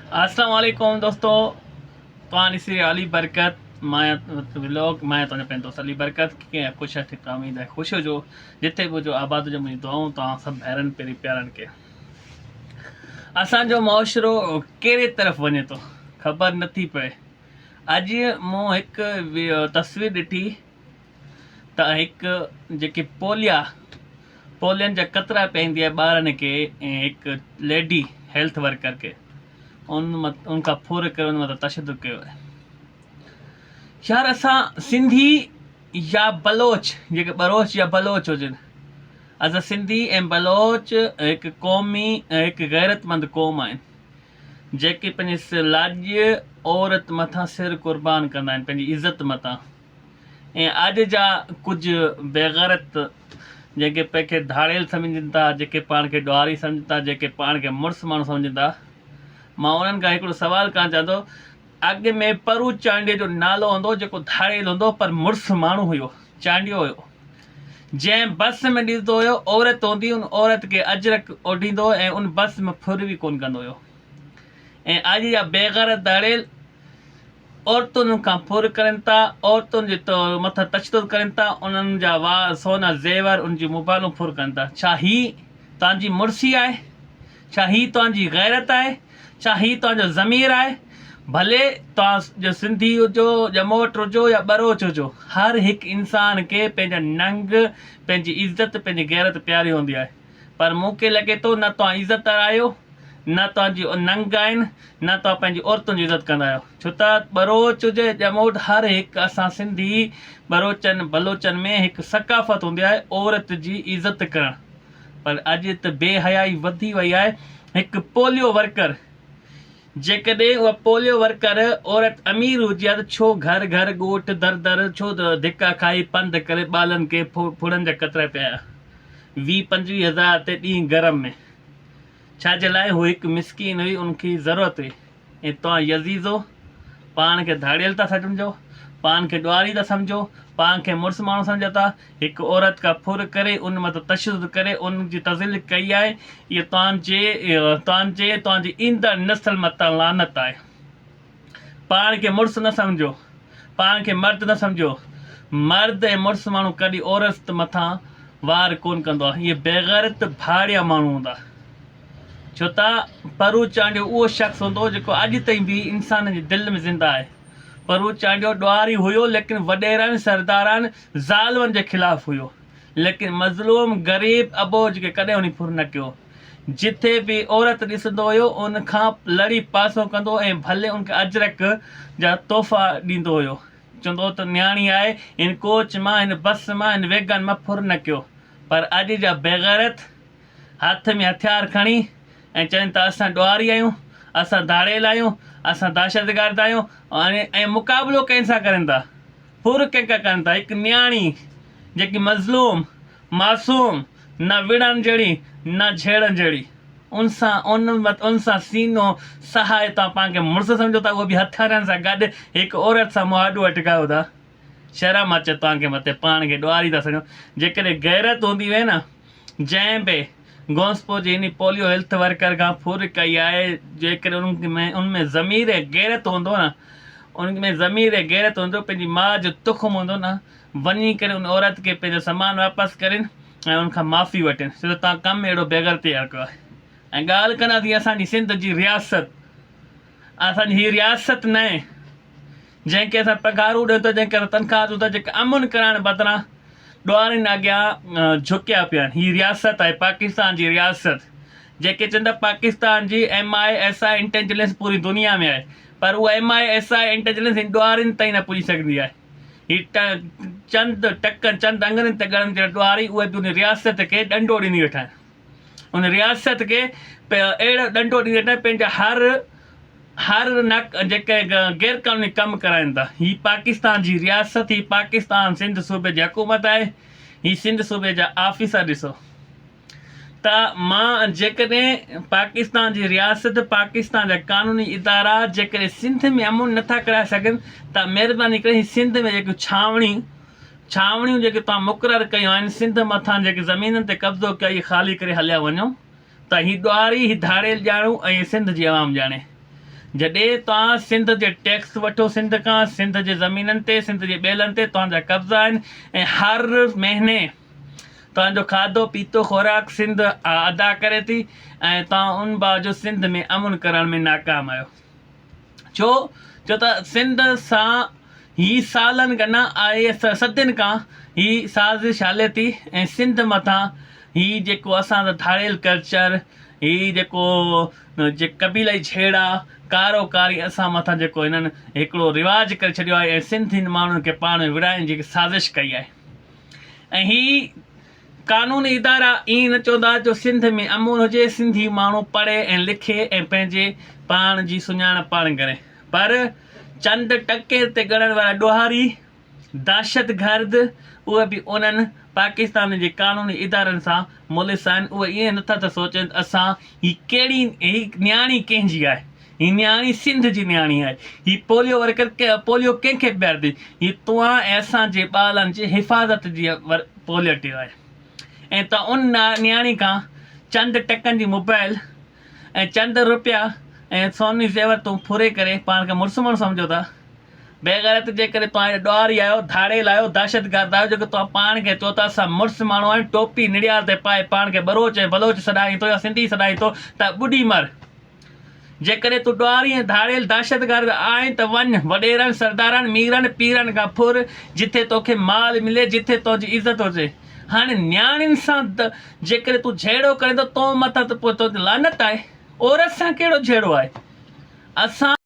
اسلام عليڪم دوستو توهان ڏسي رهيا علي برڪت مان ولاگ مان توهان جو پنهنجو دوست علي برڪت ڪيئن خوش آهيو ٺيڪ اميد آهي خوش هجو جتي به هجو آباد هجو منهنجي دعائون توهان سڀ ڀائرن پيري پيارن کي اسان جو معاشرو ڪهڙي طرف وڃي ٿو خبر نٿي پئي اڄ مون هڪ تصوير ڏٺي ته هڪ جيڪي پوليا پولين جا قطرا پيئندي آهي ٻارن کي ۽ هڪ ليڊي هيلٿ ورڪر کي ان ان کان ڦر ڪري ان مٿان تشدد ڪيو آهي يار اسان سنڌي يا بلوچ جيڪي ٻروچ يا بلوچ هجن اسان سنڌي ۽ بلوچ هڪ قومي هڪ غيرتمند قوم آهن جيڪي پنهنجي لاڄ عورت مٿان سر قربان ڪندا آهن پنهنجي عزت مٿان ۽ اڄ جا ڪجهه بيغيرت جيڪي پنهن کي ڌاڙيل سمجهن ٿا، جيڪي پاڻ کي ڏوهاري سمجهن ٿا، جيڪي پاڻ کي مڙس ماڻهو سمجهن ٿا، مان انهن کان هڪڙو سوال ڪرڻ چاهيان ٿو، اڳ ۾ پرو چانڊيي جو نالو هوندو هو جيڪو ڌاڙيل هوندو هو پر مڙس ماڻهو هيو، چانڊيو هيو. جنهن بس ۾ ڏسندو هيو عورت هوندي ان عورت کي اجرڪ اوڍيندو هو ۽ ان بس ۾ ڦر به ڪونه ڪندو هيو. ۽ اڄ جا بيغيرت ڌاڙيل عورتن کان ڦر ڪرين ٿا، عورتن جي مٿان تشدد ڪرين ٿا، انهن جا سونا زيور، انهن جون موبائلون ڦر ڪرين ٿا. ڇا هي توهان جي مڙسي آهي؟ ڇا هي توهان جي غيرت آهي؟ ڇا هي توهان جو ضمير آهي؟ ڀلي توهان جو سنڌي هجو، ڄموٽ هجو يا ٻروچ هجو، هر هڪ انسان کي پنهنجا ننگ، پنهنجي عزت، پنهنجي غيرت پياري هوندي آهي. پر مون کي لڳي ٿو نه توهان عزت دار آهيو، نه توهان جي ننگ آهن، نه توهان پنهنجي عورتن جي عزت ڪندا آهيو. ڇو ته ٻروچ هجي ڄموٽ هر هڪ اسان سنڌي ٻروچن بلوچن ۾ هڪ ثقافت هوندي آهي عورت جي عزت ڪرڻ پر اڄ ته بي حيائي وڌي وئي آهي هڪ پوليو ورڪر جيڪڏهن اها پوليو ورڪر عورت امير هجي ها ته ڇو گهر گهر ڳوٺ در در ڇو ڌڪا کائي پنڌ ڪري ٻالن کي ڦڙن جا قطرا پيايا ويهه پنجويهه هزار تي ڏينهن گرم ۾ ڇا جي لاء هو هڪ مسڪين هئي ان کي ضرورت هئي ۽ توهان يزيزو پاڻ کي ڌاڙيل ٿا سمجهو پاڻ کي ڏوهاري ٿا سمجهو پاڻ کي مڙس ماڻهو سمجهو ٿا هڪ عورت کان ڦر ڪري ان مٿان تشدد ڪري ان جي تذليل ڪئي آهي اهو توهان جي توهان جي توهان جي ايندڙ نسل مٿان لعنت آهي پاڻ کي مڙس نه سمجهو پاڻ کي مرد نه سمجهو مرد ۽ مڙس ماڻهو ڪڏهن عورت مٿان وار ڪونه ڪندو آهي اهي بيغيرت ڀاڙيا ماڻهو هوندا ڇو ته پرو چانڊيو اهو شخص هوندو هو جيڪو اڄ تائين به انسانن جي دل ۾ زنده آهي پرو چانڊيو ڏوهاري هيو ليڪن وڏيرن سردارن ظالمن جي خلاف هيو ليڪن مظلوم غريب اٻوجهه کي ڪڏهن انهي ڦر نه ڪيو جٿي به عورت ڏسندو هيو ان کان لڙي پاسو ڪندو ۽ ڀلي ان کي اجرڪ جا تحفا ڏيندو هيو. چوندو هو ته نياڻي آهي هن ڪوچ مان هن بس مان هن ويگن مان ڦر نه ڪيو. پر اڄ جا بيغيرت هٿ ۾ هٿيار کڻي ۽ چون ته اسان ڏوهاري آهيون، اسان ڌاڙيل آهيون، اسان دهشتگرد آهيون ۽ مقابلو ڪنهن سان ڪرين ٿا؟ ڦر ڪنهن کان ڪرين ٿا؟ هڪ نياڻي جيڪي مظلوم معصوم، نه وڙهڻ جهڙي، نه جهيڙڻ جهڙي. ان سان ان ان سان سينو سهائي توهان پاڻ کي مڙس سمجهو ٿا، اهو به هٿيارن سان گڏ هڪ عورت سان مهاڏو اٽڪايو ٿا. شرم اچي توهان کي مٿي پاڻ کي ڏوهاري ٿا سمجهو. جيڪڏهن غيرت هوندي هئي نه جنهن به گونسپور جي انهي پوليو هيلٿ ورڪر کان ڦر ڪئي آهي، جيڪڏهن ان ۾ ان ۾ ضمير ۽ غيرت هوندو نه ان ۾ ضمير ۽ غيرت هوندو پنهنجي ماء جو تخم هوندو نه وڃي ڪري ان عورت کي پنهنجو سامان واپس ڪرين ۽ ان کان معافي وٺين ڇو ته توهان ڪم اهڙو بيغيرتي وارو ڪيو آهي ۽ ڳالهه ڪنداسين اسان جي سنڌ جي رياست اسان جي هي رياست نه آهي جنهن کي اسان پگهارون ڏيون ٿا جنهن کي اسان تنخواهه ڏيون ٿا جيڪي امن ڪرائڻ بدران ڏوهارين اڳيان جهڪيا پيا آهن هي رياست آهي پاڪستان جي رياست جيڪي چون ٿا پاڪستان جي M I S I intelligence پوري دنيا ۾ آهي پر اها M I S I intelligence هن ڏوهارين تائين نه پڄي سگهندي آهي هي چند ٽڪن چند اڱرين تي ڳڻڻ جهڙا ڏوهاري اهي به ان رياست کي ڏنڊو ڏيندي ويٺا آهن. ان رياست کي اهڙو ڏنڊو ڏيندي ويٺا آهن پنهنجا هر هر نڪ جيڪي غير قانوني ڪم ڪرائين ٿا. هي پاڪستان جي رياست هي پاڪستان سنڌ صوبي جي حڪومت آهي. هي سنڌ صوبي جا آفيسر ڏسو. ته مان جيڪڏهن پاڪستان جي رياست، پاڪستان جا قانوني ادارا جيڪڏهن سنڌ ۾ امن نٿا ڪرائي سگهن ته مهرباني ڪري هي سنڌ ۾ جيڪيون ڇانوڻيون ڇانوڻيون جيڪي توهان مقرر ڪيون آهن سنڌ مٿان جيڪي زمينن تي قبضو ڪيو اهي خالي ڪري هليا وڃو ته هي ڏوهاري هي ڌاڙيل ڄاڻو ۽ سنڌ جي عوام ڄاڻي. جڏهن توهان سنڌ جي ٽيڪس وٺو سنڌ کان سنڌ جي زمينن تي سنڌ جي ٻيلن تي توهان جا قبضا آهن ۽ هر مهيني توهان جو کاڌو پيتو خوراڪ سنڌ ادا ڪري ٿي ۽ توهان ان باوجود سنڌ ۾ امن ڪرڻ ۾ ناڪام آهيو ڇو جو ته سنڌ سان هي سالن کان نه آهي صدين کان هي سازش هلي ٿي ۽ سنڌ مٿان هي جيڪو اسان جو ڌاڙيل ڪلچر هي جيڪو قبيلائي جهيڙا ڪارو ڪاري اسان مٿان جيڪو هنن هڪڙو رواج ڪري ڇڏيو آهي ۽ سنڌين ماڻهن کي پاڻ ۾ وڙهائڻ جي سازش ڪئي آهي ۽ هي قانوني ادارا ائين نه چوندا جو سنڌ ۾ امن هجي، سنڌي ماڻهو پڙهي ۽ لکي ۽ پنهنجي پاڻ جي سڃاڻپ پاڻ ڪري پر چند ٽڪي تي ڳڻڻ وارا ڏوهاري، دهشتگرد اهي به انهن پاڪستان جي قانوني ادارن سان ملوث آهن اهي ائين نٿا ته سوچين ته اسان هي ڪهڙي هي نياڻي ڪنهن جي آهي هي نياڻي سنڌ جي نياڻي آهي هي پوليو ورڪر پوليو ڪنهن کي پياري ٿي هي توهان ۽ اسان جي ٻالن جي حفاظت جي پوليو آهي ۽ توهان ان نياڻي کان چند ٽڪن جي موبائل ۽ چند روپيا ۽ سوني زيور تون ڦري ڪري پاڻ کي مڙس ماڻهو سمجهو ٿا بيغيرت جيڪڏهن توهان ايڏا ڏوهاري آهيو، ڌاڙيل آهيو، دهشتگرد آهيو جيڪو توهان پاڻ کي چئو ٿا اسان مڙس ماڻهو آهيون ٽوپي نڙيال تي پائي پاڻ کي ٻروچ ۽ بلوچ سڏائين ٿو يا سنڌي سڏائين ٿو ته ٻڏي مر. جيڪڏهن تون ڏوهاري ۽ ڌاڙيل دهشتگرد آهين ته وڃ وڏيرن، سردارن، ميرن، پيرن کان ڦر جٿي توکي مال ملي جٿي تنهنجي عزت هجي. هاڻي نياڻين سان جيڪڏهن تون جهيڙو ڪرين ٿو تو مٿان ته پوء تو تي لعنت آهي. عورت سان ڪهڙو جهيڙو آهي. اسان.